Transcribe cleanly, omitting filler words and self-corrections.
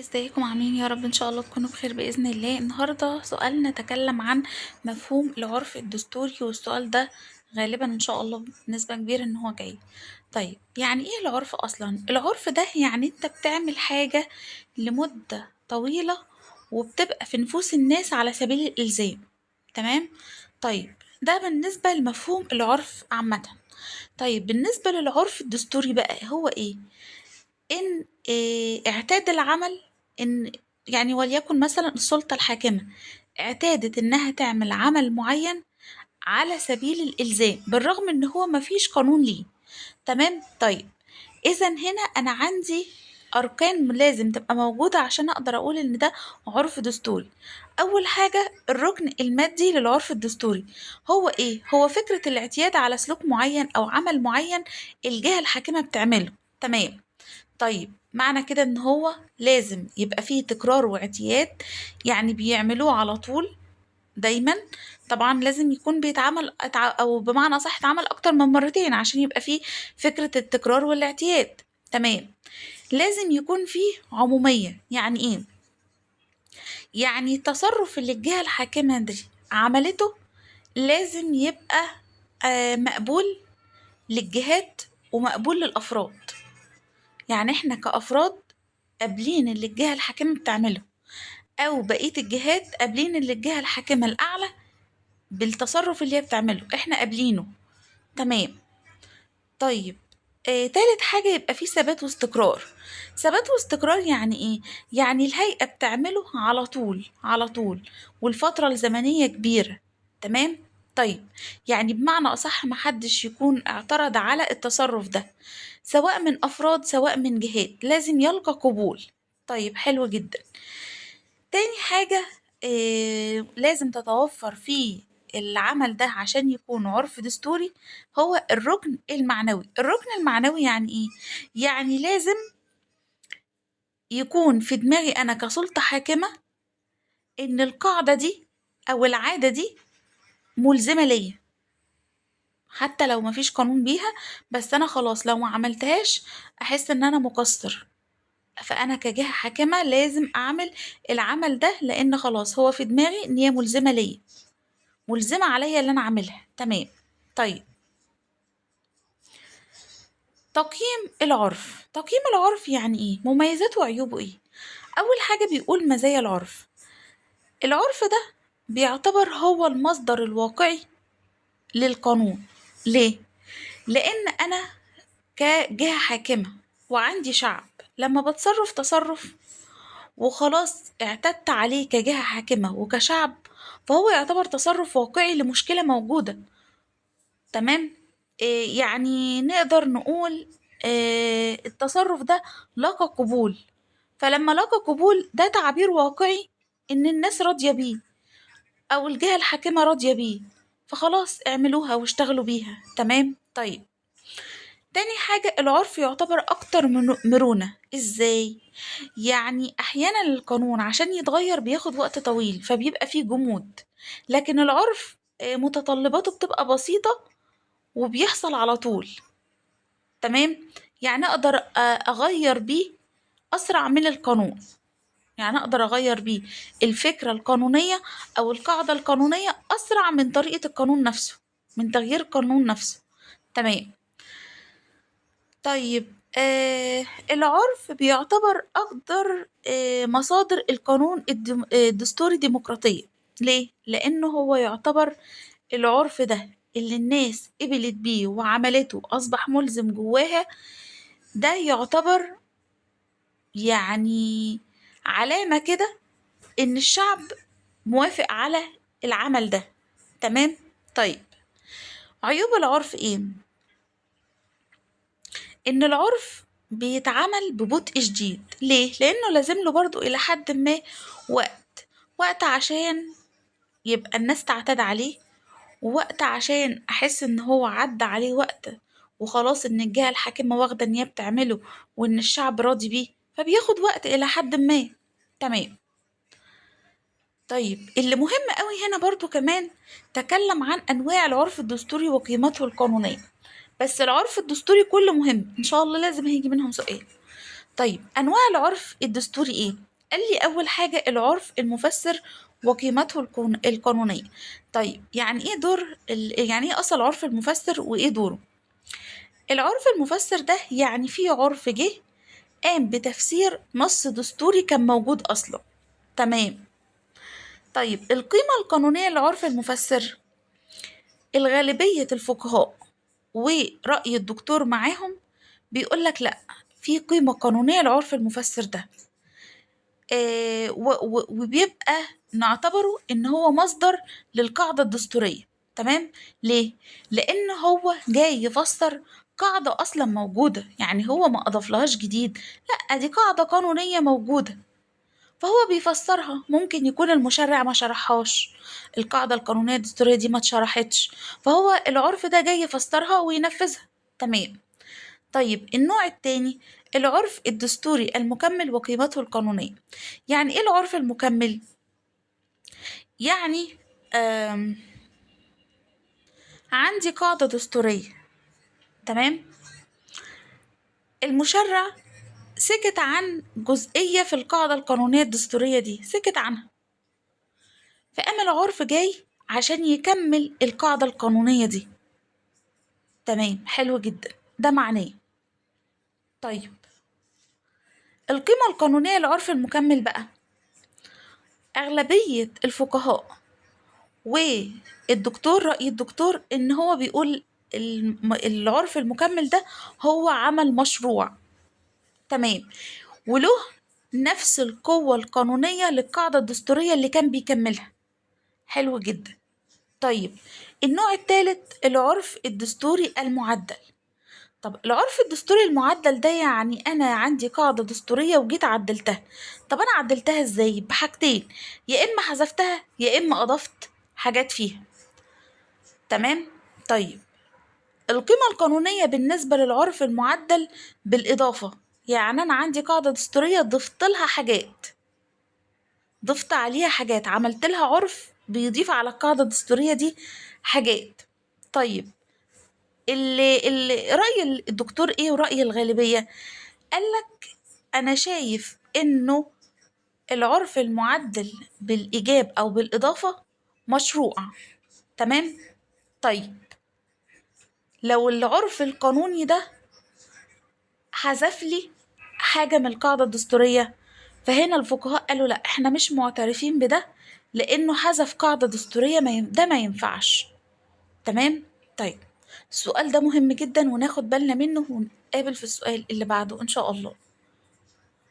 ازيكم عاملين؟ يا رب ان شاء الله تكونوا بخير باذن الله. النهارده سؤالنا نتكلم عن مفهوم العرف الدستوري، والسؤال ده غالبا ان شاء الله بنسبة كبيرة ان هو جاي. طيب يعني ايه العرف اصلا؟ العرف ده يعني انت بتعمل حاجة لمدة طويلة وبتبقى في نفوس الناس على سبيل الالزام، تمام؟ طيب ده بالنسبة لمفهوم العرف عامة. طيب بالنسبة للعرف الدستوري بقى هو ايه؟ ان إيه اعتاد العمل، ان يعني وليكن مثلا السلطة الحاكمة اعتادت انها تعمل عمل معين على سبيل الالزام بالرغم ان هو مفيش قانون ليه، تمام؟ طيب اذا هنا انا عندي اركان لازم تبقى موجودة عشان اقدر اقول ان ده عرف دستوري. اول حاجة الركن المادي للعرف الدستوري هو ايه؟ هو فكرة الاعتياد على سلوك معين او عمل معين الجهة الحاكمة بتعمله، تمام؟ طيب معنى كده ان هو لازم يبقى فيه تكرار واعتياد، يعني بيعملوه على طول دايما. طبعا لازم يكون بيتعمل او بمعنى صح اتعمل اكتر من مرتين عشان يبقى فيه فكرة التكرار والاعتياد، تمام؟ لازم يكون فيه عمومية. يعني ايه؟ يعني التصرف اللي الجهة الحاكمة دي عملته لازم يبقى مقبول للجهات ومقبول للأفراد. يعني احنا كأفراد قابلين اللي الجهة الحاكمة بتعمله، أو بقية الجهات قابلين اللي الجهة الحاكمة الأعلى بالتصرف اللي هي بتعمله، احنا قابلينه، تمام؟ طيب تالت حاجة يبقى فيه ثبات واستقرار. ثبات واستقرار يعني ايه؟ يعني الهيئة بتعمله على طول على طول والفترة الزمنية كبيرة، تمام؟ طيب يعني بمعنى أصح محدش يكون اعترض على التصرف ده سواء من أفراد سواء من جهات، لازم يلقى قبول. طيب حلو جدا. تاني حاجة لازم تتوفر في العمل ده عشان يكون عرف دستوري هو الركن المعنوي. الركن المعنوي يعني ايه؟ يعني لازم يكون في دماغي أنا كسلطة حاكمة إن القاعدة دي أو العادة دي ملزمة ليا، حتى لو مفيش قانون بيها، بس أنا خلاص لو ما عملتهاش أحس إن أنا مقصر، فأنا كجهة حاكمة لازم أعمل العمل ده لأن خلاص هو في دماغي إن هي ملزمة ليا، ملزمة عليا اللي أنا أعملها، تمام؟ طيب تقييم العرف. تقييم العرف يعني إيه؟ مميزاته وعيوبه إيه؟ أول حاجة بيقول مزايا العرف. العرف ده بيعتبر هو المصدر الواقعي للقانون. ليه؟ لأن أنا كجهة حاكمة وعندي شعب، لما بتصرف تصرف وخلاص اعتدت عليه كجهة حاكمة وكشعب، فهو يعتبر تصرف واقعي لمشكلة موجودة، تمام؟ يعني نقدر نقول التصرف ده لقى قبول، فلما لقى قبول ده تعبير واقعي إن الناس راضية بيه أو الجهة الحاكمة راضية بيه، فخلاص اعملوها واشتغلوا بيها، تمام؟ طيب تاني حاجة العرف يعتبر أكتر من مرونة. إزاي؟ يعني أحيانا القانون عشان يتغير بياخد وقت طويل فبيبقى فيه جمود، لكن العرف متطلباته بتبقى بسيطة وبيحصل على طول، تمام؟ يعني أقدر أغير بيه أسرع من القانون، يعني أقدر أغير بيه الفكرة القانونية أو القاعدة القانونية أسرع من طريقة القانون نفسه، من تغيير القانون نفسه، تمام؟ طيب العرف بيعتبر أقدر مصادر القانون الدستوري ديمقراطية. ليه؟ لأنه هو يعتبر العرف ده اللي الناس قبلت بيه وعملته أصبح ملزم جواها، ده يعتبر يعني علامة كده إن الشعب موافق على العمل ده، تمام؟ طيب عيوب العرف إيه؟ إن العرف بيتعمل ببطء شديد. ليه؟ لأنه لازم له برضو إلى حد ما وقت عشان يبقى الناس تعتاد عليه، ووقت عشان أحس إن هو عدى عليه وقت وخلاص إن الجهة الحاكمة واخدة إن هي بتعمله وإن الشعب راضي بيه، فبياخد وقت إلى حد ما، تمام؟ طيب اللي مهم قوي هنا برضو كمان تكلم عن أنواع العرف الدستوري وقيمته القانونية، بس العرف الدستوري كله مهم إن شاء الله لازم هيجي منهم سؤال. طيب أنواع العرف الدستوري إيه؟ قال لي أول حاجة العرف المفسر وقيمته القانونية. طيب يعني إيه دور يعني إيه أصل العرف المفسر وإيه دوره؟ العرف المفسر ده يعني في عرف جه قام بتفسير نص دستوري كان موجود أصلا. تمام. طيب القيمة القانونية للعرف المفسر، الغالبية الفقهاء ورأي الدكتور معاهم بيقولك لأ، في قيمة قانونية للعرف المفسر ده، وبيبقى نعتبره إن هو مصدر للقاعدة الدستورية. تمام؟ ليه؟ لأن هو جاي يفسر قاعدة أصلا موجودة، يعني هو ما أضافلهاش جديد، لأ دي قاعدة قانونية موجودة فهو بيفسرها. ممكن يكون المشرع ما شرحهاش، القاعدة القانونية الدستورية دي ما اتشرحتش، فهو العرف ده جاي يفسرها وينفذها. تمام. طيب النوع التاني العرف الدستوري المكمل وقيمته القانونية. يعني ايه العرف المكمل؟ يعني عندي قاعدة دستورية، تمام، المشرع سكت عن جزئية في القاعدة القانونية الدستورية دي، سكت عنها، فقام العرف جاي عشان يكمل القاعدة القانونية دي. تمام، حلو جدا، ده معناه. طيب القيمة القانونية للعرف المكمل بقى، أغلبية الفقهاء والدكتور رأي الدكتور إن هو بيقول العرف المكمل ده هو عمل مشروع، تمام، وله نفس القوة القانونية للقاعدة الدستورية اللي كان بيكملها. حلو جدا. طيب النوع الثالث العرف الدستوري المعدل. طب العرف الدستوري المعدل ده يعني أنا عندي قاعدة دستورية وجيت عدلتها. طب أنا عدلتها إزاي؟ بحاجتين، يا إما حذفتها يا إما أضفت حاجات فيها. تمام. طيب القيمة القانونية بالنسبة للعرف المعدل بالإضافة، يعني أنا عندي قاعدة دستورية ضفت لها حاجات، ضفت عليها حاجات، عملت لها عرف بيضيف على القاعدة الدستورية دي حاجات. طيب اللي رأي الدكتور إيه ورأي الغالبية؟ قالك أنا شايف إنه العرف المعدل بالإيجاب أو بالإضافة مشروع. تمام. طيب لو العرف القانوني ده حذف لي حاجة من القاعدة الدستورية، فهنا الفقهاء قالوا لا احنا مش معترفين بده لأنه حذف قاعدة دستورية، ده ما ينفعش. تمام. طيب السؤال ده مهم جدا وناخد بالنا منه، ونقابل في السؤال اللي بعده إن شاء الله.